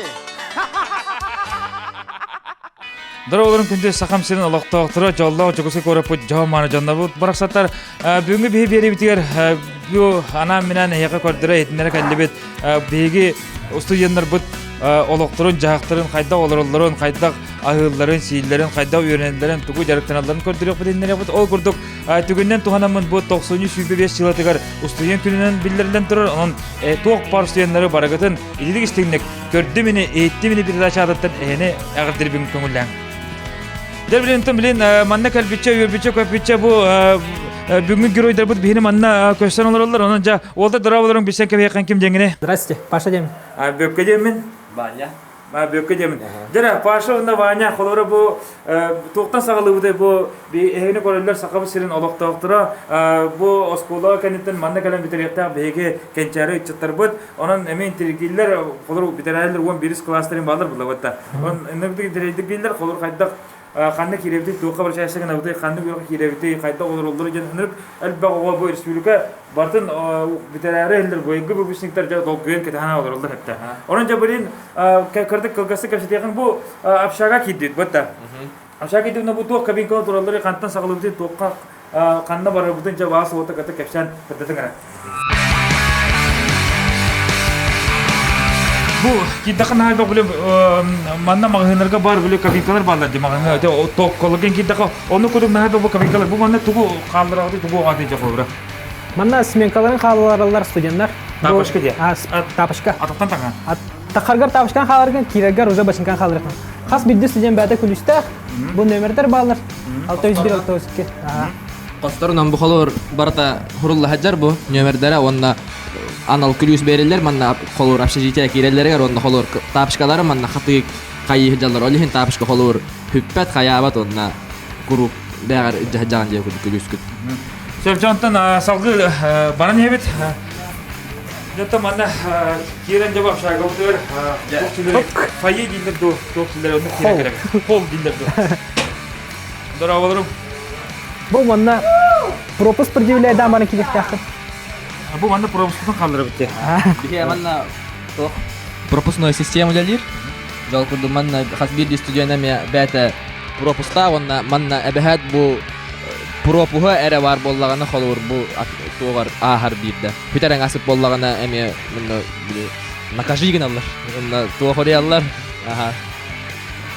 ини! Дороголорун күндү Сахам сирин олохтоохторо дьоллоох Дьокуускай куораппыт дьоһун-мааны дьоннорбут барахсаттар бүгүҥҥү биһи биэриибитигэр бу анаан-минээн эһиэхэ көрдөрө иһитиннэрэ кэллибит. Биһиги устудьуоннарбыт олохторун, дьаһахтарын, хайдах олороллорун, хайдах аһыылларын, сииллэрин, хайдах үөрэнэллэрин, тугу дьарыктаналларын көрдөрүөхпүт иннинэ Ол курдук түгүннэн туһанаммын бу 90 сылатыгар устудьуон күнүнэн биллэриллэн турар. Онон туох баар устудьуоннары барыгытын ититик истиҥник көрдүм ини, иһиттим ини передачаатыттан эһини эҕэрдэлибин көҥүллээҥ. Дьэ билин билин манна кэлбиччэ, үөрбүччэ, көппүччэ бу бүгүҥҥү геройдарбыт биһини манна көстөн олороллор. Онон дьэ уолда дорооболорун билсэн кэбиһиэххин ким диэҥҥини? Здрасте, Паша диэмин. Бүөккэ диэммин. Ваня. Бүөккэ диэмин. Дьэ Паша уонна Ваня холобура бу туохтан саҕалыыбытай бу эһигини көрөллөр Сахабыт сирин олохтоохторо бу оскуола кэнниттэн манна кэлэн бүтэриэхтээх биһиги кэнчээри ыччаттарбыт онон эмиэ интиригииллэр холобур бүтэрээллэр 11 кылаастарын баалар буллабытта он интиригииллэр холобур хайдах ханна киирэбитий туохха барчаайса гынабытый ханнык үөрэххэ киирэбитий хайдах олороллор диэн ынырык элбэх оҕо бу республика барытын бүтэрээри иһиллэр быйылгы выпускниктар дьэ долгуйан кэтэһэн олороллор эптэ онон дьэ блин кырдык кылгастык кэпсэтиэхин бу общага киирдибит бытта общага киирдибит бу туох кабинкалар тураллар хантан саҕалыыбытый туохха ханна барарбытын дьэ баас уота кытта кэпсээн кырдатын эрэ Бу киирдэххэ наһаа элбэх били манна маҕаһыыннарга баар били кабинкалар бааллар дии маҕаһыыҥҥа токколорго киирдэххэ онно курдук наһаа элбэх бу кабинкалар бу манна тугу хааллараҕытый тугу оҕаатый дьэ холобура Манна сменкаларын хааллараллар студеннар. Тапочка дии. Тапочка. Атахтан таҥа. Тахаргар тапочкан хааларгын, киирэргэр уже бачынкан хааларгын. Хас биирдии студент бэйэтэ күлүүстээх. Бу нөмердер бааллар. 601 602. Хосторунан бу холуур барыта хуруллаһадьар бу нөмердэрэ уонна анал күлүүс бериллер манна холуур общежитие киирэллэригэр уонна холуур тапочкалары манна хатыы хайыы сылдьаллар ол иһин тапочка холуур хүппэт хайаабат уонна куруук бэҕэр дьаһдьаҕан диэ курдук күлүүскүт. Сөп дьонтон салгыы баран иһэбит. Дьонтон манна киирэн дьэ общагабытыгар фойе дииллэр дуо туох дииллэр оннук киирэн кэлэбит. Холл дииллэр дуо. Здорово, Бу манна пропуск предъявляйдаан баран киириэхтээххин. Бу манна пропускутун хаалларабыт дии. Биһи манна туох пропускной система үлэлиир. Дьол курдук манна хас биирдии студент эмиэ бэйэтэ пропустаах уонна манна эбэһээт бу пропуһа эрэ баар буоллаҕына холобур бу туоҕар ааһар биирдэ. Бүтэр аҥасыт буоллаҕына эмиэ манна били накажи гыналлар. Онно туох оруйаллар. Аха.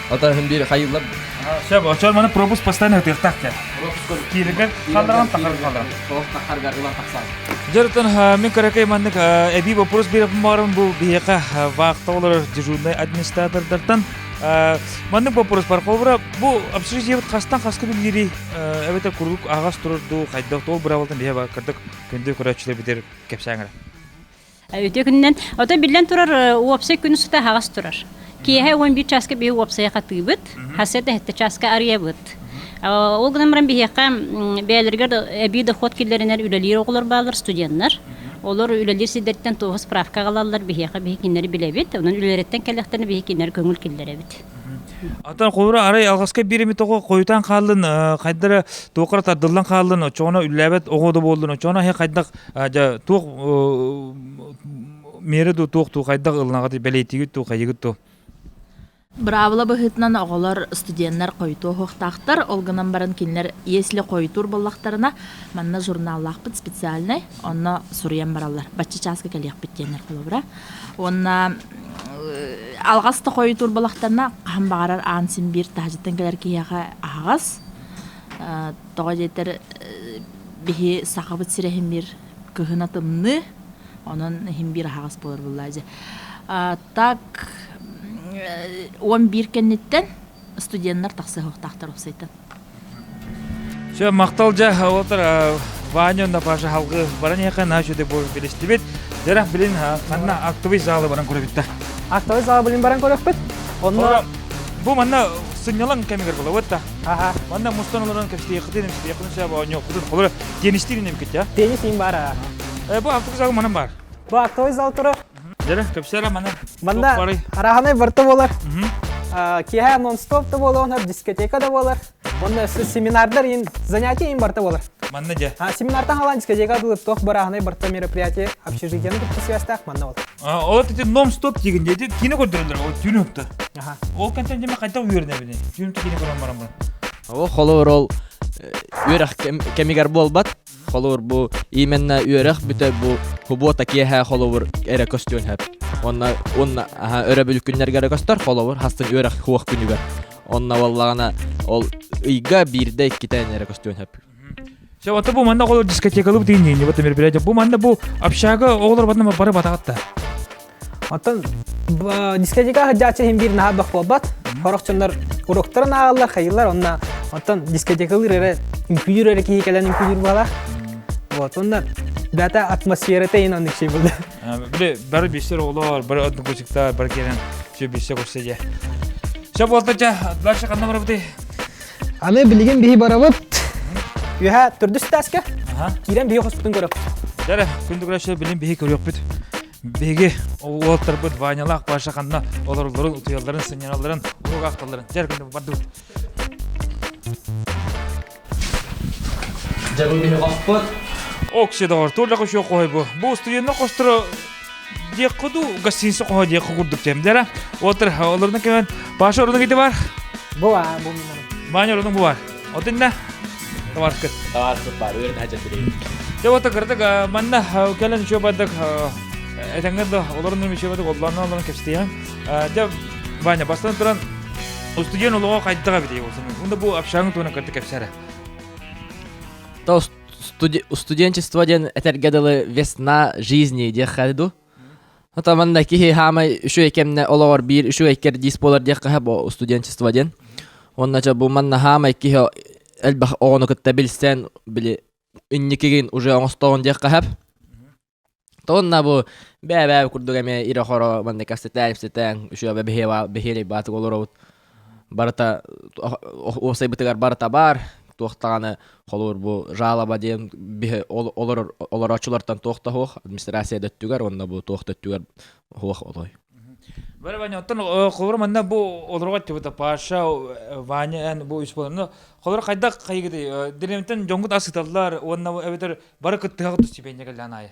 Ото биир хайыыллар. Сөп, оччоҕо маны пропуск постоянно ытыахтаах диэн. Кииригэр халларан тахар халларан. Тоҕус тахаргар ылан тахсар. Дьэртэн мин кыракый маннык эбии вопрос биэрэппин баарым бу биһиэхэ вахта олорор дежурнай администратордартан маннык вопрос бар. Холобура бу общежитиебит хастан хаска үлэлиирий эбэтэр куруук аҕас турар дуу хайдах ол быраабылтан биһиэ бар кырдык күндү көрөөччүлэр кэпсээҥ эрэ. Үтүө күнүнэн. Ото биллэн турар, уопсай күн устата аһаҕас турар. Киэһэ 11 чааска биһи уопсайа хатыыбыт, хасыат эһэтте чааска арыйабыт. Ол гынан баран биһиэхэ бэйэлэригэр эбии доход киллэринэр үлэлиир оҕолор бааллар, студеннар. Олор үлэлиир сирдэриттэн туоһу справка аҕалаллар, биһиэхэ биһи кинилэри билэбит. Онон үлэлэриттэн кэллэхтэринэ биһи кинилэри көҥүл киллэрэбит. Атын холобура арай алҕаска биир эмит оҕо хойутаан хааллын, хайда эрэ туохха эрэ тардыллан хааллын, оччоҕуна үлэлээбэт оҕо да буоллун, оччоҕуна эһи хайдах дьэ туох миэрэ дуу туох дуу хайдах ылынаҕытый бэлиэтиигит дуу хайыгыт дуу? Быраабыла быһыытынан оҕолор, студеннар хойутуо уһуохтаахтар, ол гынан баран кинилэр если хойутуур буоллахтарына, манна журналлаахпыт специальнай, онно суруйан бараллар. Бачча чааска кэлиэхпит диэннэр холобура. Уонна алҕас да хойутуур буоллахтарына, хаһан баҕарар аан син биир таһдьыттан кэлэр киһиэхэ аһаҕас. Тоҕо диэтэр биһи Сахабыт сирэ иһин биир кыһына тымныы, онон иһин биир аһаҕас буолар буоллаа дьэ. Так 11 кэнниттэн студеннар тахсыһыахтаахтар уопсайтан. Все, махтал дьэ, олотор Ваня уонна Паша халгы баран иһэхэ наһаа үчүгэй буолан билистибит. Дьэ, билин манна актовый залы баран көрөбүт да. Актовый залы билин баран көрөхпүт. Онно бу манна сынньалаҥ кэмигэр буолабыт да. Манна мустан олорон кэпсэтиэххитин, эмситиэххитин сөп оонньуоххутун. Холобура, теннистиир иннибиккит дьэ. Теннис иин баар. Бу актовый зал манан баар. Бу актовый зал турар. Дьэ, кэпсээрэ маны. Манна арааһынай барыта буолар. Киэһэ нон-стоп да буолуон, дискотека да буолар. Онно өссө семинардар иин, занятие иин барыта буолар. Манна дьэ. А, семинартан халаан дискотека дылы туох барааһынай барта мероприятие общежитиены кытта связьтаах манна бол. Ол ити нон-стоп дигин диэти киинэ көрдөрөллөр ол түүн уһукта. Аха. Ол кэнтэн дьэ хайдах үөрэнэбиний? Түүн уһукта киинэ көрөн баран баран. Ол холобур ол үөрэх кэмигэр буолбат. Холобур бу именно үөрэх бүтэ бу суббота киэһэ холобур эрэ көстүөн сөп. Онно уонна өрөбүл күннэргэ эрэ көстөр холобур хастын үөрэх хуох күнүгэр. Онно буоллаҕына ол ыйга биирдэ иккитэ эрэ көстүөн сөп. Все, вот бу манна оҕолор дискотекалыы тиин не вот мероприятие. Бу манна бу общага оҕолор батна бары батаҕатта. Оттон дискотека сылдьааччы иһин биир наһаа бөх буолбат. Сорох дьоннор уроктарын ааҕаллар, хайыылар, онно оттон дискотекалыыр эрэ үҥкүүлүүр эрэ киһи кэлэн үҥкүүлүүр буолар. Вот, онно бэйэтэ атмосферата иһин оннук şey булду. Били бары билсэр оҕолор, бары однокурсниктар, бары кэлэн все билсэ көрсө дьэ. Все буолта дьэ, дальше ханна барабытый? Аны билигин биһи барабыт. Үһэ төрдүс этээскэ киирэн биһи хоспутун көрөп. Дьэ, күндү көрөөччүлэр билин биһи көрүөхпүт. Биһиги уолаттарбыт Ванялаах Паша ханна олороллорун, утуйалларын, сынньаналларын, уруок аахталларын. Дьэ, күндү бардыбыт. Дьэ бу биһи хоспут. Окси доҕор, туох да хоһой бу. Бу студеннар хосторо диэххэ дуу, гостиница хоһо диэххэ курдук диэм. Дьэ, уолаттар олорунан кэлэн Паша орунун кити бар. Бу аа, бу миннан. Ваня орунун бу бар. Отинна табаркыт. Табаркыт бар, үөрэн хача Дьэ вот кырдык манна кэлэн үчүгэй бардык этэҥҥэ да олорон үчүгэй бардык оллоонно олорон кэпсэтиэҕим. Дьэ Ваня бастан туран устудьуон олоҕо хайдах эбитий Уонна бу общагын туһунан кырдык кэпсээрэ. То студенчество диэн этэргэ дылы весна жизни диэххэ ду. Ото манна киһи хаамай үчүгэй кэмнэ олоҕор биир үчүгэй кэрдиис буолар диэххэ бу студенчество диэн. Уонна дьэ бу манна хаамай киһи элбэх оҕону кытта билсэн били инникигин уже оҥостоҕун диэххэ сөп. Тонна бу бээ-бээ курдук эмиэ ирэ-хоро манна кэпсэтээн-ипсэтээн үчүгэй бэһиэлэй баатык олоробут. Барыта уопсайбытыгар барыта баар. Туох даҕаны холобур бу жалоба диэн биһи олорор олорооччулартан туох да суох администрация да өттүгэр уонна бу туох да өттүгэр суох отой. Бары Ваня, оттон холобур манна бу олорго тибата Паша, Ваня эн бу үс болонно холобур хайдах хайыгыты деревнтен дьоҥгут асыталлар уонна эбэтэр бары кыттыһаҕыт стипендия кэллээн аайы.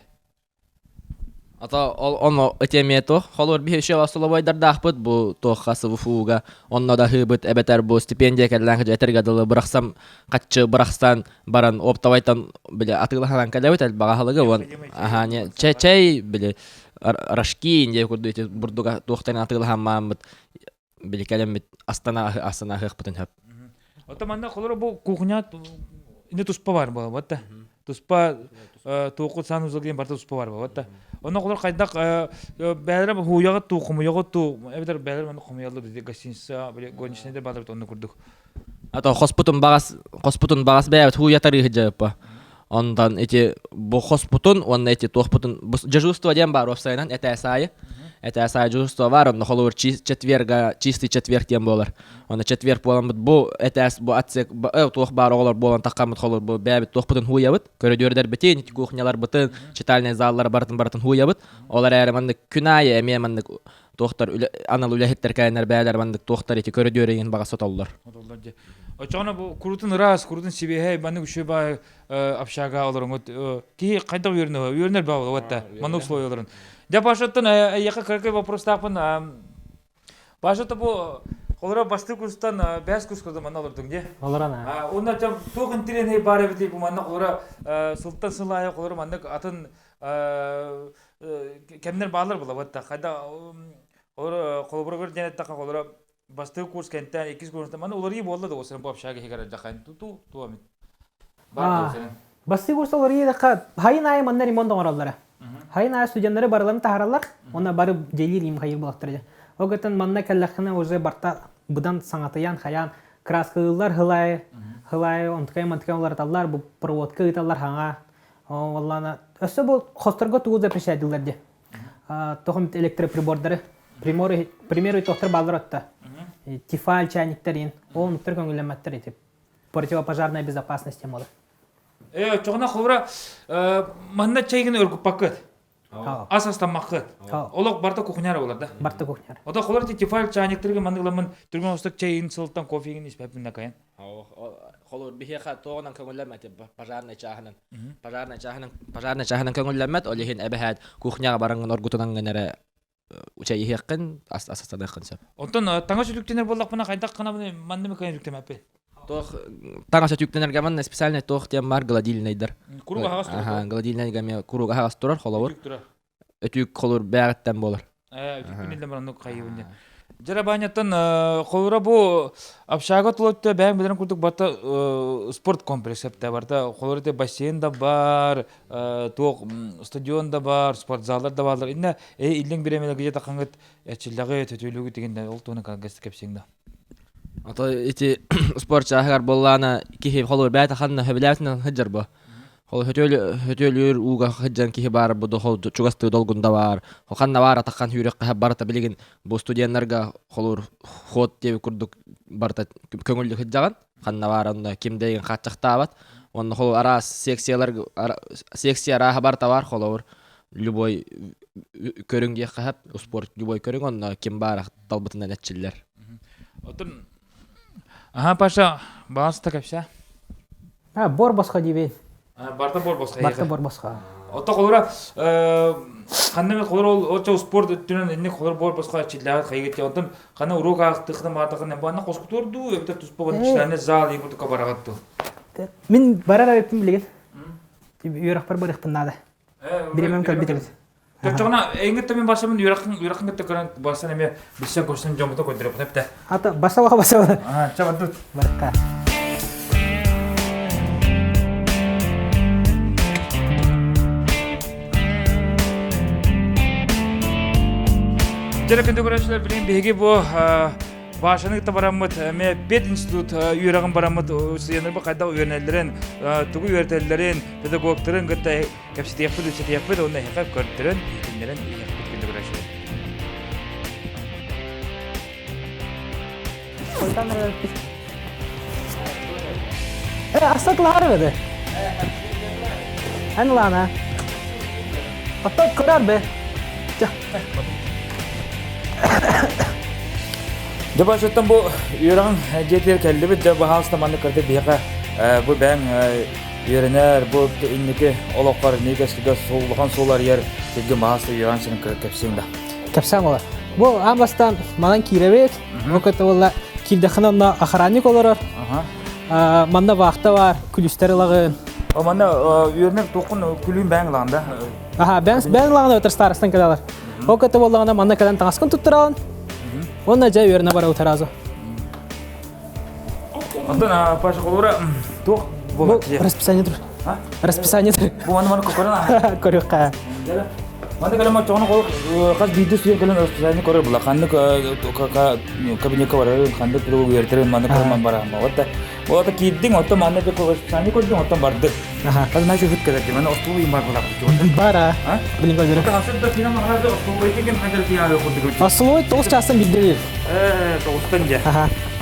Ата ол ону этиэмиэ туох холур биһи еще остолобуойдардаахпыт бу туохха СВФУга онно да аһыыбыт эбэтэр бу стипендия кэллээн этэргэ дылы бырахсам хаччы бырахсан баран оптовайтан били атыылаһан кэлэбит элбэх аһылыгы уон аһаа не чэй чэй били рожки диэ курдук ити бурдуга туохтан атыылаһан били кэлэммит астана астана аһыахпытын сөп. Оттон манна холоро бу кухня ини туспа бар буолбат да. Туспа туохут санузел диэн барыта туспа бар буолбат да. Онно холор хайдах бээлэрэ хууйаҕыт туу хомуйаҕыт туу эбэтэр бээлэр манна хомуйаллар дии гостиница били горничнайдар баалар онно курдук. Ато хоспутун баҕас хоспутун баҕас бэйэбит хууйатар ыһыдьаппа. Онтон ити бу хоспутун уонна ити туохпутун дежурство диэн баар уопсайынан этээс аайы. Этээс аайы дежурство баар онно холобур четверга чистый четверг диэн буолар. Онно четверг буоламмыт бу этээс бу отсек туох баар оҕолор буолан таххаммыт холобур бу бэйэбит туохпутун хууйабыт. Көрүдүөрдэрбитин, ити кухняларбытын, читальный заллары барытын барытын хууйабыт. Ол эрээри маннык күн аайы эмиэ маннык туохтар анал үлэһиттэр кэлэннэр бээлэр маннык туохтар ити көрүдүөрүгүн баҕа сотоллор. Сотоллор дьэ. Оччоҕуна бу курутун ыраас, курутун сибиэһэй, маннык үчүгэй баай общага олоруҥут киһи хайдах үөрэнэр үөрэнэр баа буолуо маннык условияларын. Дьэ Пашаттан эйиэхэ кыракый вопростаахпын. Паша бу холоро бастыы курстан бэс курс курдук манна олордуҥ дии. Олорон аа. Уонна туох интэриэһинэй баар эбитий бу манна холоро сылтан сыл аайы холоро маннык атын кэмнэр бааллар буолабыт да хайда холобуругар диэн эттэххэ холоро бастакы курс кэнтэн иккис курстан маны уларыйыы буолла да осырын бу общага иһигэр дьахайн ту ту амит бар да Бастакы курс уларыйыыдахха хайын аайы манна ремонт оҥороллоро. Хайын аайы студеннары барыларын таһаараллар, уонна бары дьиэлиир им хайыр буолахтара дьэ. Ол гынан манна кэллэххинэ уже барта быдан саҥатыйан хайаан краскалыыллар хылаайы, хылаайы онтукай-мантыкай уларыталлар, бу проводка ыыталлар хаҥа Уоллаана өссө бу хосторго тугу запрещайдылар дии. Тоҕом электроприбордары, примеры, примеры тохтор бааллар отта. Тефаль чайниктар ин. Ол онуктар көҥүллэммэттэр ити. Противопожарная безопасность темалар. Э, оччоҕуна холобура манна чайгын өргүппаккыт. Ас астаммаккыт. Олох барта кухняра болар да. Барта кухняра. Ота холор ти тефаль чайниктарга маннык ламын түргэн осток чайын сылтан кофегин испэппин накайын. Холобур, биһиэхэ туоҕунан көҥүллэммэт пожарнай чааһынан. Пожарнай чааһынан пожарнай чааһынан көҥүллэммэт, ол иһин эбэһээт кухняҕа бараҥҥын оргутунаҥҥын эрэ чэйиһиэххин, ас астаныаххын сөп. Онтон таҥас үтүктэнэр буоллахпына хайдах гынабын манна ми кыайан үтүктэмэппин? Туох таҥас үтүктэнэргэ манна специальный туох диэн баар гладильнайдар. Куруук аһаҕас турар. Гладильнайга эмиэ куруук аһаҕас турар, холобур. Өтүүк холур бээҕиттэн буолар. Өтүүкпүн иллэн баран хайыбын диэн. Дьарабаанньаттан холура бу общага тулотта бэйэҥ билэрин курдук барта спорт комплекс эптэ барта холура те бассейн да бар туох стадион да бар спортзаллар да бааллар инне иллиң биремеле где тахангыт эчиллэҕи төтүлүгү тигинде ол туһунан кылгас кэпсиэҥ да. Ото ити спорт чааһыгар буоллаана киһи холур бэйэтэ ханна сөбүлээбитинэн сылдьар бу. Ол хөтүөлүүр ууга сылдьан киһи баар бу чугастыы долгунда баар. Ханна баар атаххан сүүрүөххэ барыта билигин бу студеннарга холуур ход диэбит курдук барыта көҥүллүк сылдьаҕын. Ханна баар онно ким да эйигин хааччахтаабат. Онно холуур араас секциялар секция арааһа барыта бар холобур любой көрүҥ диэххэ сөп спорт любой көрүҥ онно ким баар талбытынан эрчиллэр. Оттон Аха Паша, баҕаста кэпсээ. А, бор босхо диибин. Барта бор босхо. Барта бор босхо. Отто холура ханна мен холура ол очо спорт өттүнэн инник холур бор босхо чиллээҕит хайыгыт онтон ханна уруок аахтыхына маатахына бу анна хоскутуор дуу эбэтэр туспа члены зал игутука бараҕат дуу. Мин барар эбиппин билигин. Үөрэхпэр барыахпын наада. Биремем кэлбит эбит. Оччоҕуна эйиҥҥиттэн мин барсаммын үөрэххин үөрэххин кытта көрөн барсан эмиэ билсэн көрсөн дьоммутун көрдөрөппүт эптэ. Ата басалаха басала. Аа, ча бардыт. Барка. Дьэ күндү көрөөччүлэр билигин биһиги бу Пашаны кытта бараммыт эмиэ пединститут үөрэҕин бараммыт студеннарбыт хайдах үөрэнэллэрин, тугу үөрэтэллэрин, педагогтарын кытта Кэпсэтиэхпит, үссэтиэхпит уонна эһиэхэ көрдөрөн, иһитиннэрэн иһиэхпит күндү көрөөччүлэр. Астат лаары беде. Эн лана. Оттон көрөр бе. Дьэ башыттан бу үөрэҕин дьиэтигэр кэллибит, дьэ баһаалыста маннык кырдьык биһиэхэ бу бэйэҥ Үөрэнэр бу инники олоххор инники кэскилгэ улахан суол арыйар сиргэ маас үөрэн сирин кэпсиэҥ да. Кэпсээн буолар. Бу аан бастаан манан киирэбит. Бу кытта буолла киирдэххинэ онно охранник олорор. Манна вахта бар, күлүстэр ылаҕын. О манна үөрэнэр туоххун күлүүн бэйэҥ ылаҕын да? Аха, бэйэҥ бэйэҥ ылаҕын өтөр старостан кэлэлэр. Ол кытта буоллаҕына манна кэлэн таҥаскын туттараҕын. Уонна дьэ үөрэнэ барабыт сразу. Онтон Паша холура туох Бу расписание тур. Расписание тур. Бу маны маны көрөн Көрүөххэ. Маны кэлэн оччоҕуна хол хас биирдии студент кэлэн расписание көрөр була. Ханнык кабинекка барарын, ханнык педагог үөрэтэрин маны көрөн бараама. Вот вот киирдиҥ, оттон манна расписание көрдүҥ, оттон бардык. Хас наша хүт кэлэр ди, маны остуол бар була. Бара. Билин көрдөрө. Остоловой 9 чаастан билдирир. Тоҕустан дьэ.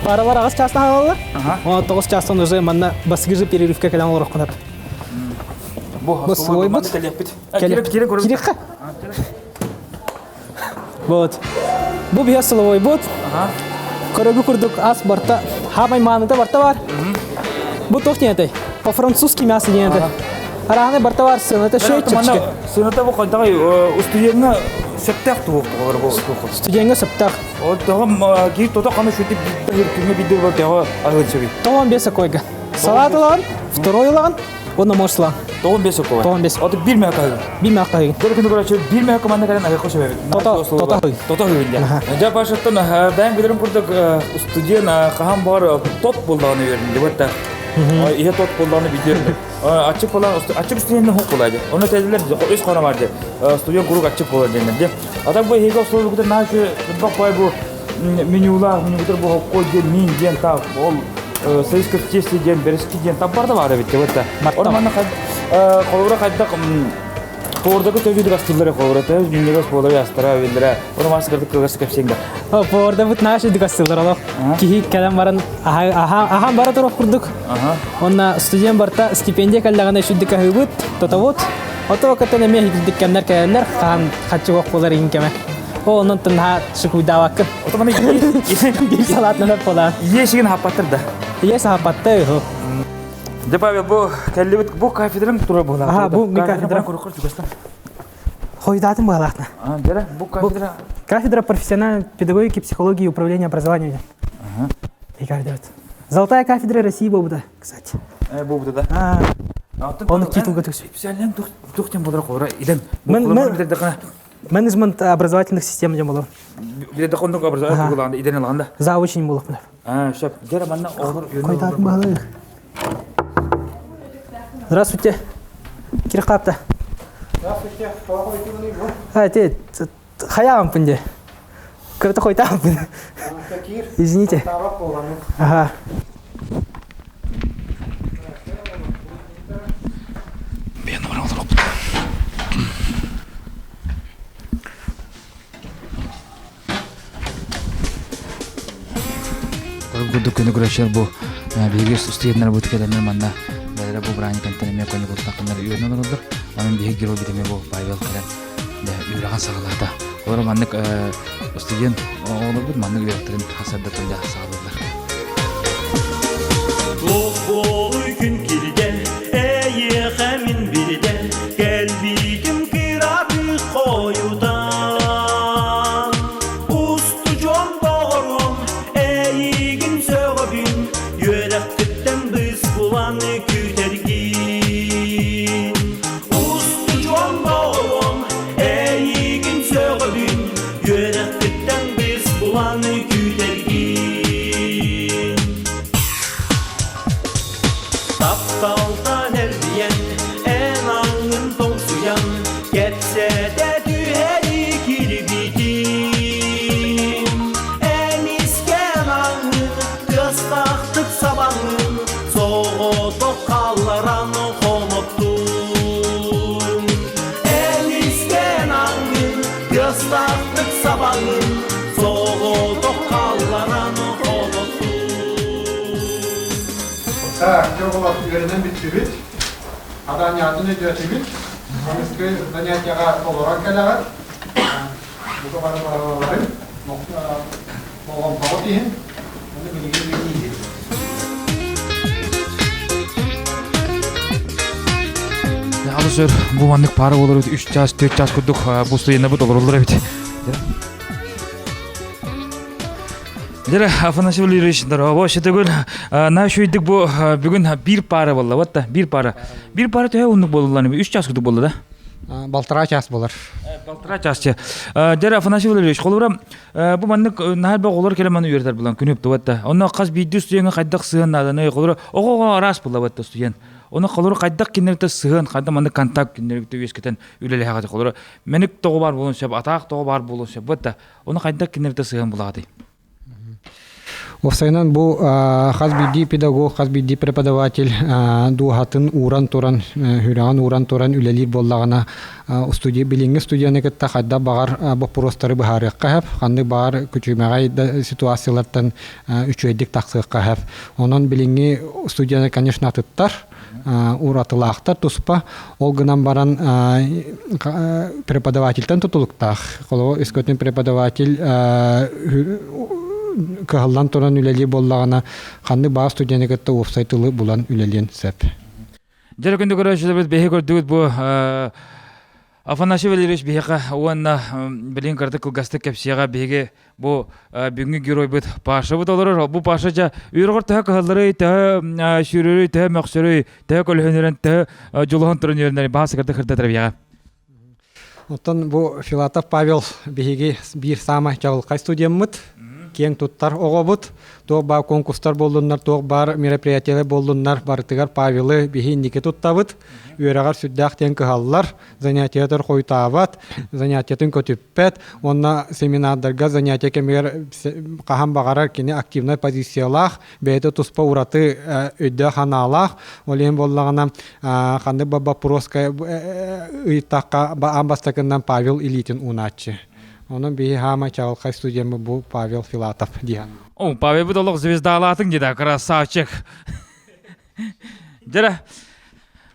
Паралар аҕыс чаастан хаалаллар. Оны 9 чаастан уже манна бассыгыжы перерывка кэлэн олороххунар. Бу остоловой бут. Кэлиэхпит. Кириэххэ. Вот. Бу биһи остоловой бут. Көрөгү курдук ас барта, хаамай мааныта барта бар. Бу туох диэн этэй? По-французски мясо диэн этэ. Арааны барта бар сыаната шөй чэпчэки. Сыаната бу хайдаҕай устудьуоҥҥа сөптөөх туох бу Студиоҥҥа сөптөөх. Ол тоҕо киһи тото хана шүтүп күҥҥэ биирдэ буолар тоҕо аһыан сөбүй? Тоҕон бес окойга. Салат ылаҕын, второй ылаҕын, уонна морс ылаҕын. Тоҕон бес окойга. Тоҕон бес. Ото биир мөһөк аһыгын. Биир мөһөк аһыгын. Дөрү күнү көрөөччү биир мөһөк команда кэлэн аһыахха сөбөбүт. Тото тото аһыгын. Тото аһыгын дьэ. Дьэ Пашаттан бэйэм билэрим курдук студент хаһан баҕар тот буоллаҕына үөрдүм дебатта. Иһэ тот буоллаҕына видео аччык буолан аччык студенттэн хук буолаа дии. Ону этэллэр үс хона бар дии. Студент куруук аччык буолар диэннэр дии. А так бу эһиги остуолбукутун наһаа үчүгэй бай бу менюлаах менюгутар бу хоккой диэн мин диэн таах ол союзка в тесте диэн бэрэски диэн там барда баар эбит дебатта. Оны манна холобура хайдах Повардагы төбүдүк астыллар холобура төбү минньигэс буолар астара биллэрэ. Оны мас кырдык кылгас кэпсиэҥ да. Поварда бут наша дүк астыллар олох. Киһи кэлэн баран аһаан бара турар курдук. Онна студент барта стипендия кэллэҕинэ сүрдүк аһыыбыт, тотобут. Ото кытын эмиэ хитирдик кэмнэр кэлэллэр, хаһан хаччы буолар иһин кэмэ. Ол онон тыннаha шыкуйдаабаккын. Ото маны Биир салаатынан полаан. Ие сигин хаппаттар да. Ийэ сааппатта үһү. Дьэ Павел, бу кэллибит бу кафедрам тура буолар. Аха, бу ми кафедра. Хойутаатын быһалаахна. А, дьэ, бу кафедра. Кафедра профессиональной педагогики, психологии и управления образованием. Ага. И кафедра. Золотая кафедра России буолбута, кстати. Э, буолбута да. Оны титулга төксүй. Специальный тух тем болар кора иден. Менеджмент образовательных систем дем болор. Биле дохондук образование тугулаанда иден алганда. Завучень болуп мына. А, шап. Жара манна оҕолор Койдаатын баһылык. Здравствуйте. Кир капта. Здравствуйте. А, те, хаямпын де. Кырты хойтампын. Извините. Ага. Мен олорор Курдук күнү көрөчөр бу биһиги студенттар бут кэлэннэр манна бэлэрэ бу браник кэнтэн эмиэ көñү бултахханнар үөрэнэн олороллор. Онон биһиги герой бит эмиэ бу Павел кэлэн үөрэҕин саҕалаата. Олор маннык студент оҕолорбут маннык үөрэхтэрин хасардатын да саҕалыыллар. Туох буолуй күн кирдэ, эйиэхэ мин бирдэ, кэлбитим кыратык хойутаан. Устудьуон доҕорум, эйигин сөҕөбүн, үөрэхпиттэн быыс булан күүтэргин. Устудьуон доҕорум, эйигин сөҕөбүн, үөрэхпиттэн быыс булан күүтэргин. Тапталтан эрдийэн, эн аҥын тоҥсуйан, кэпсэтэ түһэри кирбитим. Эмискэ аҥын тыастаахтык сабаҥын, соҕотох хаалларан хомоттум. Эмискэ аҥын тыастаахтык сабаҥын, соҕотох хаалларан хомоттум. Так, дьэ үөрэнэн бүттүбүт. Адаанньаатын өйдөөтүбүт. Аныгы занятиеҕа толорон кэлэҕит. Бука бары бараларын болҕомтоҕут иһин. Оны билигин билииһит. Алыс өр бу маннык пара болор 3 час, 4 час курдук бу студеннабыт олороллор эбит. Дьэ, Афанасий Валерьевич, здорово. Шетегүл, на шүйдік бу бүгүн бир пара болла, вот та, бир пара. Бир пара төһө уннук болулланы, үч час курдук болла да? Балтара час болар. Балтара час. Дьэ, Афанасий Валерьевич, холобура, бу маннык наһаа элбэх оҕолор кэлэн маны үөрэтэр булан күнүп туат Онно хас биирдии студеҥҥа хайдах сыһыан нааданы, холобура, оҕо-оҕо араас буолла батта студент. Ону холобура хайдах кинилэртэ сыһыан, хайдах маннык контакт кинилэргэ үөскэтэн үлэлэһэҕит холобура, мэник тоҕо баар буолуон сөп, атаах тоҕо баар буолуон сөп, батта. Ону хайдах кинилэртэ сыһыан булаҕытый? Уопсайынан бу хас биирдии педагог, хас биирдии преподаватель дууһатын ууран туран, сүрэҕин ууран туран үлэлиир буоллаҕына, студия билиҥҥи студияны кытта хайдах баҕар боппуруостары быһаарыахха сөп, ханнык баҕар күчүмэҕэй да ситуациялартан үчүгэйдик тахсыахха сөп. Онон билиҥҥи студияны, конечно, атыттар, уратылаахтар туспа. Ол гынан баран преподавательтэн тутулуктаах. Холобур, өскөтүн преподаватель кыһаллан туран үлэлиир буоллаҕына, ханнык баар студены кытта уопсай тылы булан үлэлиэн сөп. Дьэ, күндү көрөөччүлэрбит, биһи көрдүгүт бу Афанасий Валерьевич биһиэхэ уонна билигин кыратык кылгастык кэпсиэҕэ биһиги бу бүгүҥҥү геройбут Пашабыт олорор. Бу Паша дьэ үөрэҕэр төһө кыһалларый, төһө сүүрэрий, төһө мөхсөрүй, төһө көлөһүнүрэн, төһө дьулуһан туран үөрэнэрий баҕа сыкырдык кырдатар биһиэхэ. Оттон бу Филатов Павел биһиги биир саамай чаҕылхай студеммыт, киэҥ туттар оҕобут. Туох баар конкурстар буоллуннар, туох баар мероприятиелар буоллуннар, барытыгар Павелы биһи инники туттабыт. Үөрэҕэр сүрдээх диэн кыһаллар, занятиетар хойутаабат, занятиетын көтүппэт уонна семинардарга занятие кэмигэр хаһан баҕарар кини активнай позициялаах, бэйэтэ туспа ураты өйдөөх-санаалаах. Ол иһин буоллаҕына ханнык ба боппуруоска ыйыттахха аан бастакыннан Павел илиитин уунааччы. Онон биһи хаамай чаҕылхай студеммыт бу Павел Филатов диэн. О, Павел бу олох звездалаатыҥ дии да, красавчик. Дьэ,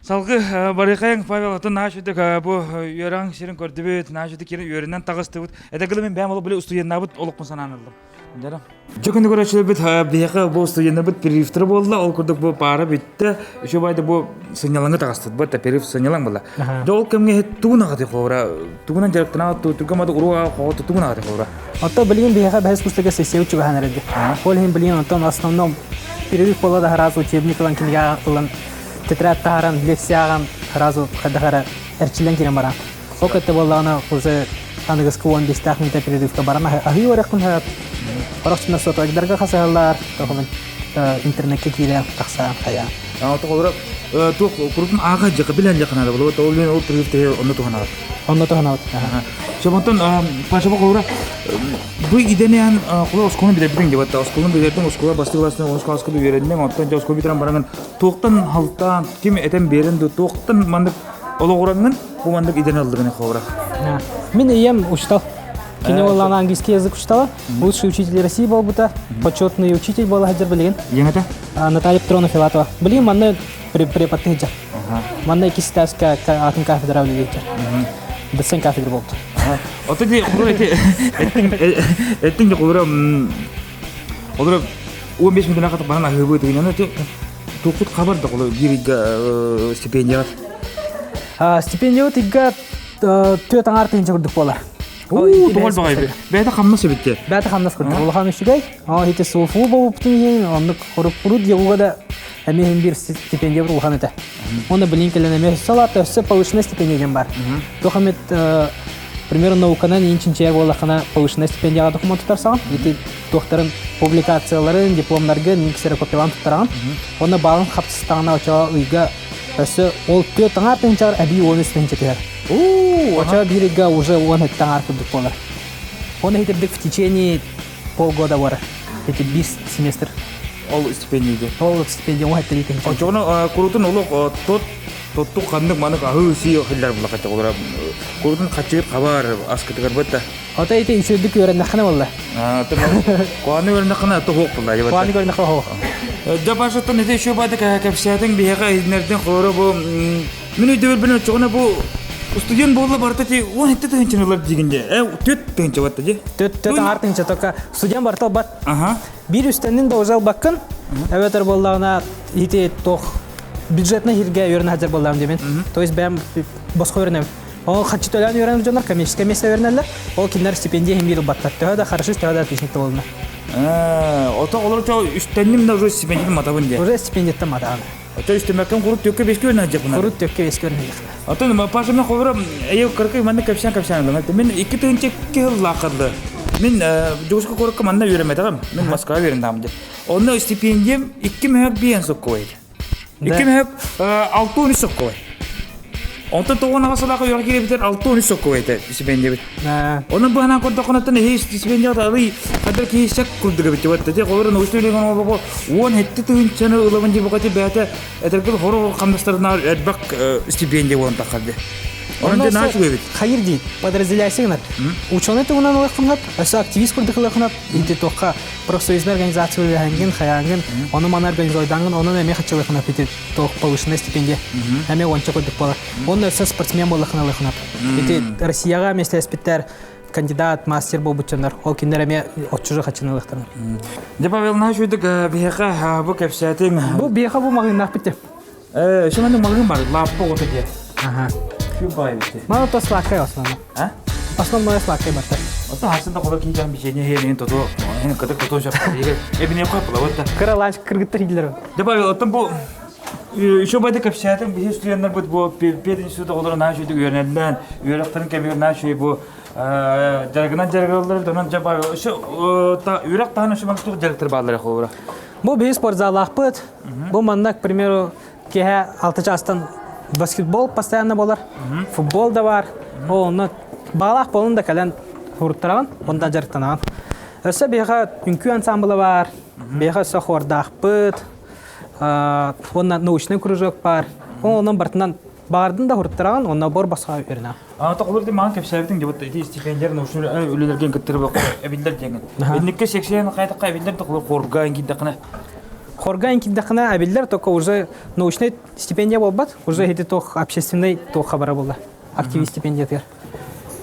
Салгы барыхайың Павел атын нааш үдік бу үөрэҕиҥ сирин көрдүбүт, нааш үдік кирин үөрэнэн таҕыстыбыт. Это гылы мен бэйэм олох били устуйаннаабыт олохпун санаан ыллым. Дьара. Дьэ күнү көрөөччүлэрбит биһиэхэ бу студеннарбыт перерывтара буолла, ол курдук бу паара бүттэ. Еще байды бу сынньалаҥы таҕыстыт. Бу перерыв сынньалаҥ буолла. Дьэ ол кэмҥэ тугун аҕаты хоора, тугунан дьарыктанаат, түргэн мады уруга хоҕото тугун аҕаты хоора. Оттон билигин биһиэхэ бэһис курсага сессия чугаһаан эрэлди. Ол иһин билигин онтон основном перерыв буолла да сразу учебник ылан кинигэ ылан тетрадь таһааран лекция ааҕан сразу хайдах эрэ эрчиллэн киирэн баран. Ол кытта буоллаҕына уже аныгыскы 15 минута перерывка баран аһыы уорахпын сөп. Орохчунар сотовайдарга хасыһаллар, тоһумун интернетке киирэн тахсаан хайаан. Тоҕолоро туох курутун ааҕа дьака билэн дьаканада боло ол ол перерывте онно туһанабыт. Онно туһанабыт. Чобонтон Пашаба холура бу идэнээн холура оскуоланы билэрбитин дебатта оскуоланы билэрдин оскуола бастык классына онус класска үөрэннең оттон дьэ оскуола бүтэрэн бараҥын туохтан халтаан ким этэн биэрэн ду туохтан маннык олоҕураҥҥын бу маннык идэни ыллыгын холура. Мин ийэм учтал. Кини буоллаҕына английский язык учтала. Лучший учитель России буолбута. Почетный учитель буола сылдьар билигин. Ийэҥ этэ? Наталья Петровна Филатова. Билигин манна преподтыы сылдьар. Манна иккис этажка атын кафедра үлэлиир. Доцент кафедра буолбут. Ото ди холура эти эттиң ди холура холура 15 мүнөтүнэ хата баран аһыыбы тыгынан эти туохпут хабар да холура биир ыйга стипендиябат. Стипендиябыт ыйга түөрт аҥаар тыһыынча курдук буолар. Уу, тоҕой баҕайы. Бэйэтэ хамнас эбит Бэйэтэ хамнас курдук. Улахан үчүгэй. Оо, ити суофуу буолбуппутун иһин, оннук урут диэҕуга да эмиэ иһин биир стипендия улахан этэ. Уонна билин кэлэн эмиэ өссө улаатта, өссө повышенная стипендия диэн бар. Туох эмит примерно науканан иин чинчийэр буоллаххына повышенная стипендияҕа документ туттарсаҕын. Ити туохтарын публикацияларын, дипломнаргын ксерокопиялаан туттараҕын. Уонна баалын хапсыстаҕына очо ыйга өссө ол түөрт аҥаар тыһыынчаҕар эбии 13 тыһыынча түһэр. Очо биир ыйга уже 10 аҥаар курдук буолар. Оны хитирдик в течение полгода бар. Эти биир семестр. Ол стипендия. Ол стипендия оҥо хэттэри тыһыынча. Очоҕуна курутун олох тот тотту ханнык манык аһыы сии хиллар буллахача олора курутун хачыгыр хабар аскытыгар бытта. Ото ити үчүгдүк үөрэннэххинэ буолла. Куаны үөрэннэххинэ ото хуох булла. Куаны үөрэннэххинэ хуох. Дьэ башаттан ити еще бады кэпсээтиҥ биһиэхэ иһиннэрдин холоро бу Мин өйдөбүлбүн оччоҕуна бу студент буолла барыта ти 17 тыһыынчаны ылар диигин дии. Э, түөрт тыһыынча батта дии. Түөрт түөрт аҥаар тыһыынча только студент барыта ылбат. Аха. Биир үстэннин да уже ылбаккын. Эбэтэр буоллаҕына ити туох бюджетный хиргэ үөрэнэ сылдьар буоллаҕым диэмин. То есть бэйэм босхо үөрэнэбин. Ол харчы төлөөн үөрэнэр дьоннор коммерческое место үөрэнэллэр. Ол кинилэр стипендия иһин биир ылбаттар. Төһө да хорошист, төһө да отличник да буоллунар. Ото олор үстэнним да уже стипендияны матабын дии. Уже стипендияттан матаҕын. Ото үстэмэккин курут төккө беске өрнө Курут төккө беске өрнө Атын Паша мен холбура эйе кыркый манна кэпсээн кэпсээн ылым. Мен 2002 сыллааххаллы. Мин Дьокуускай куоракка манна үөрэммэтэҕим. Мин Москваҕа үөрэннэҕим дии. Онно стипендиям 2 мөһөк биэн соккуой. 2 мөһөк 63 соккуой. Онтон тоҕон сылаах үөрэххэ киирбитэр 63 соккуой этэ стипендиябит. Онон бу анаан көрдөххүнэттэн эһи стипендияҕа арый хадыр киһи сек курдук эбит дебат. Те холор научный үлэҕин оҥорбоко 17 тыһыынчаны ылабын диye букати бэйэтэ этэргин хоро хамнастарына элбэх стипендия буолан таххар дии. Онон дьэ наһаа үчүгэй эбит. Хайыр дии, подразделяйся гынар. Ученый туһунан ылыаххынат, өссө активист курдук ылыаххынат, ити туохха профсоюзный организация үлэһэҥҥин, хайааҥҥын, ону маны организуйдааҥҥын, онон эмиэ хаччылыаххынат ити туох повышенная стипендия. Эмиэ уонча курдук буолар. Уонна өссө спортсмен буоллаххына ылыаххынат. Ити Россияҕа миэстэлэспиттэр кандидат, мастер буолбут дьоннор, ол кинилэр эмиэ оччужу хаччыны ылыахтарына. Дьэ, Павел, наһаа үчүгүйдүк биһиэхэ бу кэпсээтиҥ. Бу биһиэхэ бу маҕыыннаахпыт дии. Э, еще маннык маҕыын бар, лааппа оҕото диye. Аха. Күн баай битти. Мана то сладкай основном. А? Основное сладкай барта. Ото хасын да холор киһи бичение хиэнин тоту, хин кытык тоту шап. Эбине капла вот. Кыра ланч кыргыттар иилер. Дьэ, Павел, оттон бу еще байды кэпсээтим, биһи студеннарбыт бу пединститут оҕолоро наһаа үчүгүйдүк үөрэнэллээн, үөрэхтэрин кэмигэр наһаа үчүгэй бу дьарыгынан дьарыгыраллар, онон дьэ Павел, еще үөрэх таһынан еще маннык туох дьарыктар бааллара холобура? Бу биһи спортзалаахпыт. Бу манна, к примеру, киэһэ алта чаастан баскетбол постоянно буолар, футбол да бар. Ол онно баҕалаах буолун да кэлэн уруттараҕын, онда дьарыктанаҕын. Өссө биһиэхэ үҥкүү ансамбла бар, биһиэхэ өссө хуордаахпыт, уонна научный кружок бар. Онон бартынан баҕардын да хуруттараҕын, онно бор босхо үөрэнэҕин. Ата олор ди маан кэпсээбитиҥ дебат ити стипендияр научный үлэлэрген кыттырып эбиллер диэҥин. Инникке сексиэн кайтакка эбиллер да холор хорга киирдэххинэ. Хорга инкиддахына абиллер, только уже научный стипендия болбат, уже ити тох общественный тох хабара болла. Активист стипендиятыгар.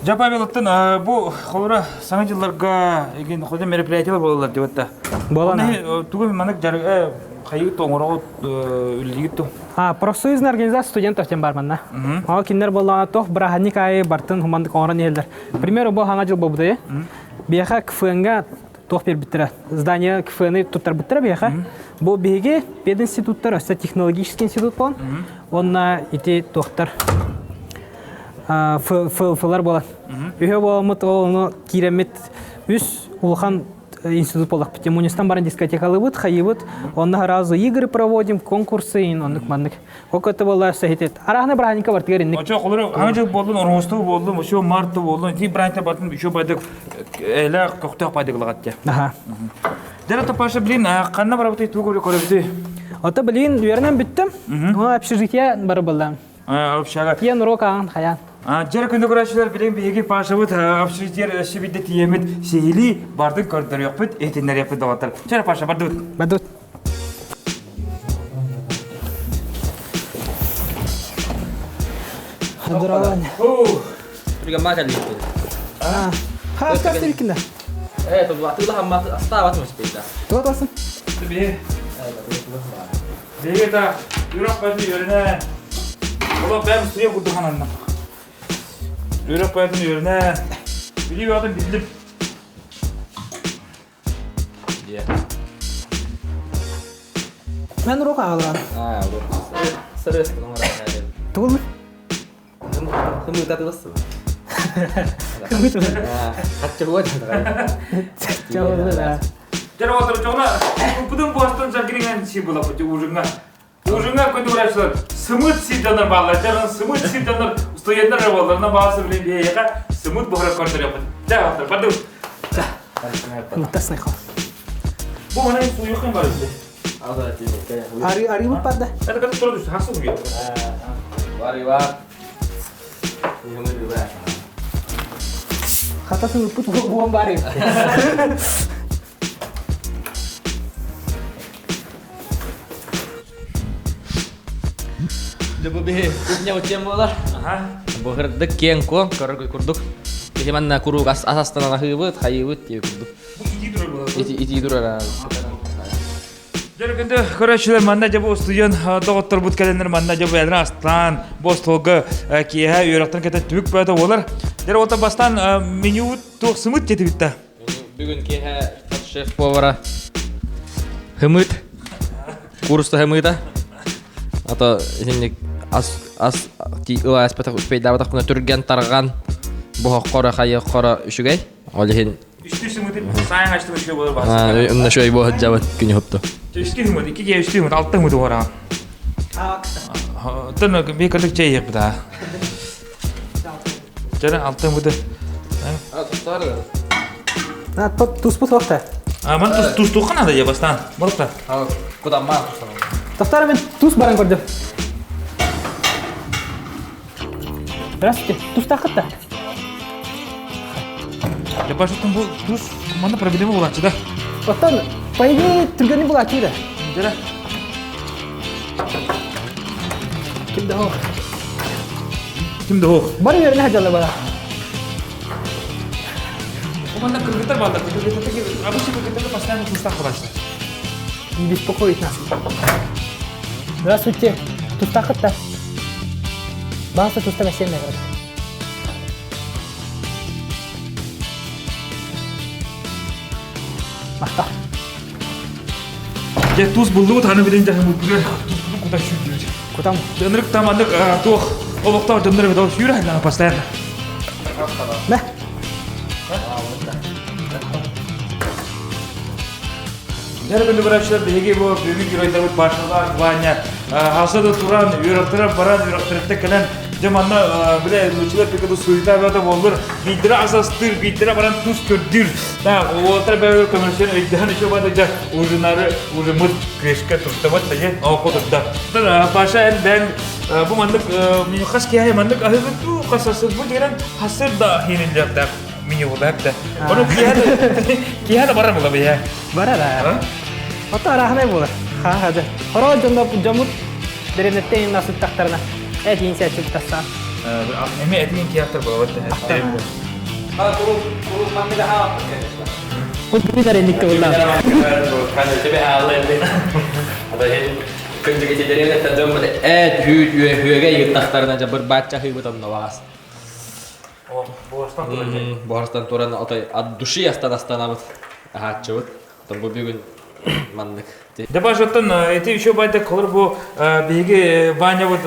Дьэ, Павел, оттон бу холура саҥа дьылларга эгин хоту мероприятиялар буолаллар деп атта. Буолан. Тугу маннык дьарык хайыы тоҥороҕут үллигит ту? А, профсоюзная организация студентов тем бар манна. Ол кинилэр буоллаҕына туох бырааһынньык аайы бартын хумандык оҥорон иһэллэр. Пример бу хаҥа дьыл буолбута Биэхэ КФН-га туох биэрбиттэрэ? Здание КФН-ы туттарбыттара биэхэ. Бу биһиги пединституттар, өссө технологический институт буолан, уонна ити туохтар ФЛ-лар буолан. Үһө буоламмыт ол ону киирэммит үс улахан институт буоллахпыт. Мунистан баран дискотекалыыбыт, хайыыбыт, онно сразу игры проводим, конкурсы, оннук маннык. Ол буолла сахитет. Арахна браһаника бартыгар инник. Очо холору хаҥа жыл болдун, оросту болдун, ошо марты болдун, ти браһаника бартын еще байдык эле көктөөх байдык лагатте. Аха. Дера Паша, блин, ханна барабыты тугу көрөбүтү? Ото блин, үөрэнэн бүттүм. Ону общежитие бары буллам. Общага. Киэн урок ааҕан хайаан. Дьэр күндү көрөөччүлэр, билин биһиги Пашабыт общежитиер өссө биирдэ тиийэммит сиһилии бардын көрдөрүөхпүт, иһитиннэриэхпит доҕоттор. Чэ, Паша, бардыбыт. Бардыбыт. Здорово. Пригамма кэллииппит. Хааскас тириккинэ. Э, атыылаһаммат астаабат муспейда. Туга туасын? Биһи. Биһиги та үрэх бәтин үөрэнэ. Олох бэм суя курдук хананна. Үрэх бәтин үөрэнэ. Билии бөҕөтүн биллим. Мен уруок аҕалаан. Тугул? Хымыта тылассың. Хатчы Дьэ, отыр чоҕуна уппутун буостун саргириҥэн си булаппыт ужинҥа. Ужинҥа күндү врачтар сымыт сирдэнэр бааллар. Дьэ, сымыт сирдэнэр студенттар буолларына баасы билин биһиэхэ сымыт буһара көрдөрүөхпүт. Дьэ, отыр бардыбыт. Мутасный хол. Бу манан суйуохын бар бит. Ари арибыт барда. Это как тура түстү, хасыл буйа. Бар бар. Хата сымыппыт буон бар Дьэ бу биһи кухня утиэн буолар. Бу кырдык киэҥ куоҥ, көрөр курдук. Биһи манна куруук ас астанан аһыыбыт, хайыыбыт диye курдук. Итии турар буолар. Итии турар. Дьэ күндү көрөөччүлэр манна дьэ бу устудьуон доҕотторбут кэлэннэр манна дьэ бу элрэ астаан бу остуолга киэһэ үөрэхтэн кэтэ түбүк бөтө буолар. Дьэ ота бастаан меню туох сымыт диэтибит да. Бүгүн киэһэ шеф повара хымыт курста хымыта. Ато итинник ас ас ыла аспатах успейдаабатахпына түргэн тарҕан буһоххоро хайыаххоро үчүгэй. Ол иһин Үстүү сымыты сайын ачтым үчүгэй буолар баҕас. Онно үчүгэй буолар дьабыт күнү хопту. Үстүү хымыт, икки киһи үстүү хымыт, алта хымыт уһараҕын. Оттон бии кырдык чэй иһиэхпит аа. Чэрэ алта хымыты. Туспут суохта. Ман тустуохха надо я бастаан. Борукта. Куда ма Тохтар мен тус баран көрдüm. Здравствуйте. Тустаахыт да? Я пошел бу тус манна проблема булааччы да. Оттон, по идее, түргэнник булааччы да. Дера. Ким да хоох. Ким да хоох. Бары үөрэнэ сылдьаллар бала. Бу манна кыргыттар бааллар. Кыргыттар обычно кыргыттар постоянно тустаах булааччы. Не беспокоить нас. Здравствуйте. Тустаахыт да? Баҕаса туста бэсиэн Махта. Дьэ тус буллубут аны билин дьаһын булбугар туспутун кута сүүрдүбүт. Кутам. Ынырык таманнык туох олохтоох дьоннор эбит ол сүүрэ сылдьан постоянно. Мэ. Дьэ күндү көрөөччүлэр биһиги бу бүгүн геройдарбыт Пашалаах Ваня хаса да туран үөрэхтэрэ баран үөрэхтэриттэн кэлэн дьэ манна билэ лучилар пикаду суета бөтө буоллур биирдэрэ асастыыр биирдэрэ баран тус көрдүүр да уолаттар бэйэлэр көмөлөсөн өйдөһөн еще бады дьэ ужинары ужиммыт күөскэ туртабат да дьэ оокко турда Паша эн бэйэҥ бу маннык хас киһи маннык аһыгын туу хас асыр бу дигэрэн хасыр да хииниллиэхтээх меню буолла да Ону киһи да барар була быйа Барар. Ото арахнай буолар. Ха хады. Хоро дьонно дьомут деревнеттен инна сыттахтарына этиин сәчүп тастаан. Эми этиин киахтар болот. Кут бит аренникте булла. Эт хүүт үөгэ йыттахтарына жабыр баачча хыыбыт онно Буостан туран. Буорстан туран отой от души астан астанабыт. Ахааччыбыт. Бу бүгүн маннык. Дебашоттон эти еще байда колор бу биһиги Ваня вот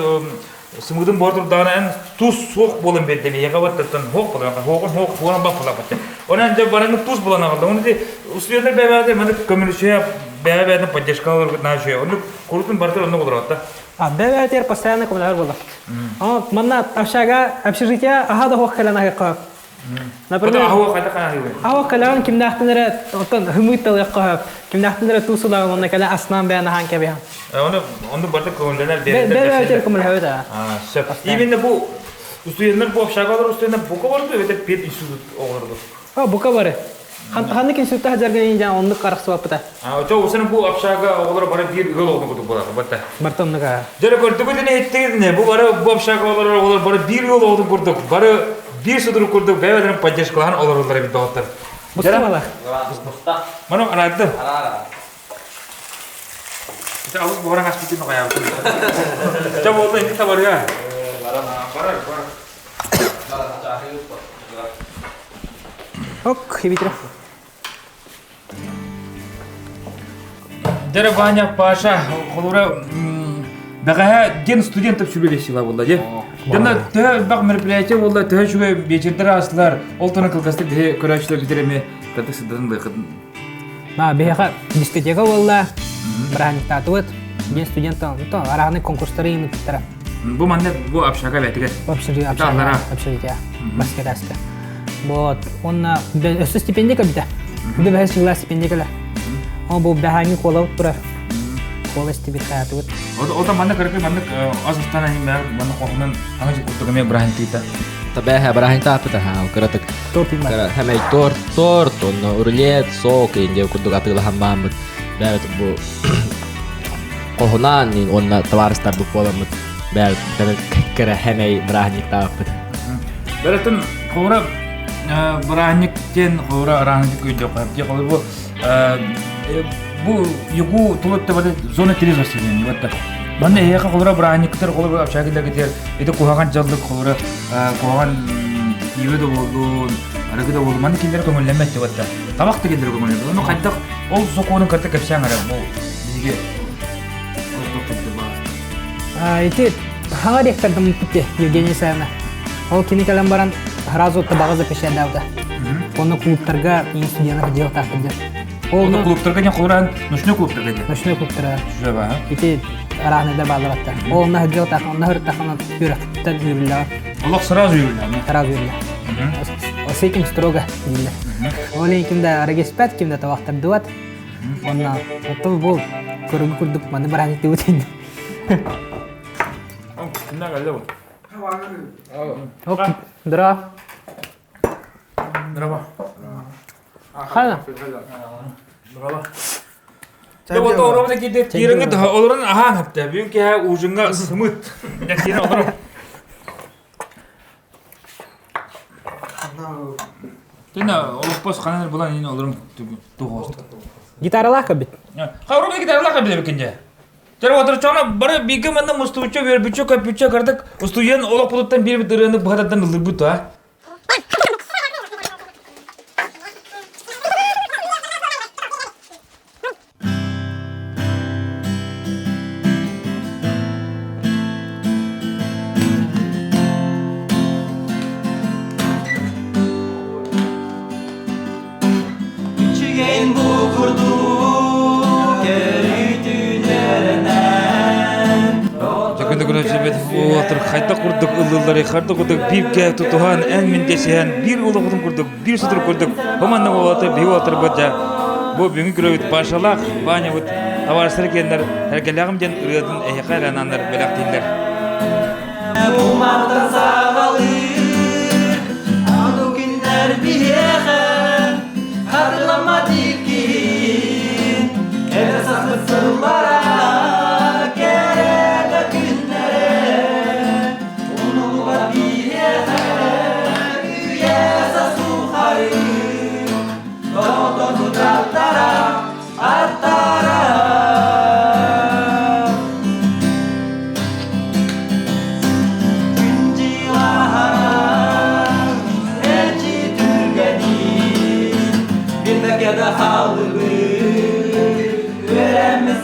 сымыдын бортур эн тус суох болон берди миэхэ баттаттан хоох болон хоогун хоох хуоран бак була батта. Онан де бараны тус болон агалда. Оны де условиялар бәбәде маны көмүлүшө бәбәден поддержка алыр нашы. Оны курутун бартыр онны болор атта. А бәбәтер постоянно коммуналар була. А манна общага общежитие аха да хох калана хакка. Например, ахуа кайда кана хыйбы. Ахуа калан кимнәхтенере оттон хымыт тал кимнәхтенере тусулаган онна кала аснан бәна хан кебе. Оны онды бартыр көңүлдөнөр Бәбәтер коммуналар да. А, сөп. Именно бу студенттер бу общагалар студенттер бука барды, это пед институт оғырды. А бука бары. Хан ханнык институтта хазарган жан онны караксы бапыта. А, очо усен бу общага оғылар бары бир гол оғын кутуп болады, батта. Бартонныга. Жere көрдүк не еттигине, бу бары бу общага оғылар оғылар бары бир гол оғын курдук, бары бир судур курдук, бәбәден поддержкаларын олар олар бит доғыттар. Буста бала. Мано арады. Это алыс буаран аспитин кая. Жа болду инди табарга. Барар, барар. Ок, хибитре. Дere Ваня Паша, холура Бәғәһә ден студент сүбеле сила булды, де. Дена тө бак мероприятие булды, тө шуга вечердер аслар, ол тона кылгасты де көрәчләр битереме, каты сыдын да. Ма беха дискотека болла. Браник татует. Ден студент то араны конкурстары ин тара. Бу манда бу общага бәтигә. Общежитие, общежитие, общежитие. Баскетаска. Вот, он өсө стипендия кабита. Бу бәһә сила стипендия кала. Он бу бәһәңи кола тура. Кола стипендия татует. О да манда көрәк манда аз астана хим манда кохнан аңа куртуга ме Брахин тита. Табэхэ барахин таапыта ха кыратык. Торт има. Кара хэмэй торт торт онно рулет сок инде курдук атыылахан бааммыт. Бәбет бу кохунан нин онна товарыстар бу боламыт. Бәбет кара хэмэй барахин таапыт. Бәрәтен хора Брахник тен хора рахник үйдө кап. Же холор бу бу югу тулот табады зона трезвости не батта. Манна эха холора Брахниктер холор общагилер кетер. Это кухаган жалдык холора кухаган ибе да болду, арыгы да болду. Манна киндер көңүлләмәт деп атта. Табак та киндер көңүлләмәт. Оны кайдак ол соконун карта кепсәң ара бу биге. А ити хаңа ректордым битте Евгений Исаевна. Ол кини калам баран сразу табагы запрещали. Оны клубтарга ин студенттер дел тахты. Ол клубтарга не холоран, ночной клубтарга не. Ночной клубтарга. Жаба. Ити арахнедар баларатта. Ол на дел тахты, на хыр тахты юрактан юрла. Олох сразу юрла. Сразу юрла. С этим строго юрла. Ол кимде арагеспет, кимде табактар дуат. Онна отол бул көрүгү курдук маны баран ити утин. Кимден келди бу? Оп, дра. Merhaba. Хана. Merhaba. Де вот оромда киде тиреңе да олорун ахан хапта. Бүгүнкү ха ужинга сымыт. Я тире олорун. Тена олоппос канар булан ин олорун тугост. Гитаралаах бит. Хавру гитаралаах бит бикинже. Тер отыр чона бары биге манда мустучо бер бичо капючо кардык. Устуен олоп булуттан бир бир дырыны бахатан ылыр а. Үчүгейн бу курдук эрүтүнөрүнөн Жакында күнөчүбет отыр хайта курдук ыллылары харда курдук бирге тутухан эн миндесиһен бир улугутун курдук бир сутур курдук хоманна болаты би отыр божа бу бүгүн көрөбүт пашалах Ваня вот товарыстар кеннер эргелягым ден ырыадын эхе анандар белак тилдер. Бумартан сағалыр Ану күннер биһиэхэ Хатылама диккин Эдер сахмыт сыллара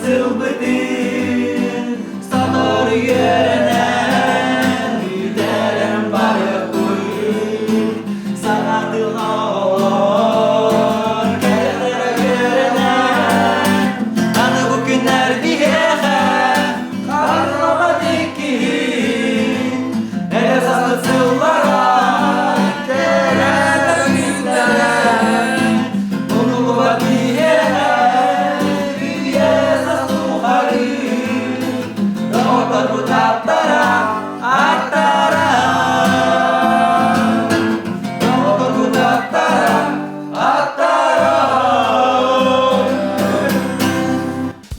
сылбытын сотору үөрэнэн бүтэрэн барыахпыт. Саҥа дьылга олор кэлэрэ үөрэнэн, аны бу күннэр биһиэхэ ханныга иккиһин эрэ саспыт сыллара кэлэр күннэрэ Умнуллубат биһиэхэ үйэ саас тухары доҕотторбут аттара аттара доҕотторбут аттара аттара.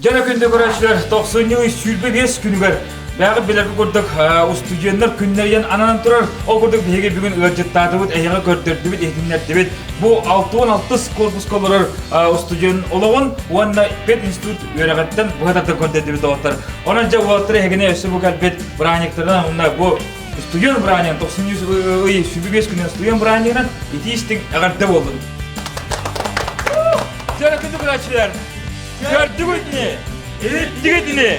Дьоно күндү көрөөччүлэр, тохсунньу 25 күнүгэр бэҕэ билэргэ курдук устудьуоннар күннэринэн ананан турар. Ол курдук биһиги бүгүн ыалдьыттаатыбыт, эһиэхэ көрдөрдүбүт, иһитиннэрдибит. Бу 66 корпуска олорор устудьуон олоҕун уонна пединститут үөрэҕиттэн быһа тардан көрдөрдүбүт доҕоттор. Онон дьэ уолаттар эһигини өссө бу кэлбит бырааһынньыктарынан уонна бу устудьуон бырааһынньыгын 90 ый 25 күнүн устудьуон бырааһынньыгынан итии-истиҥ эҕэрдэ буоллун! Дьоно күндү көрөөччүлэр, Көрдүгүт ини? Иһиттигит ини?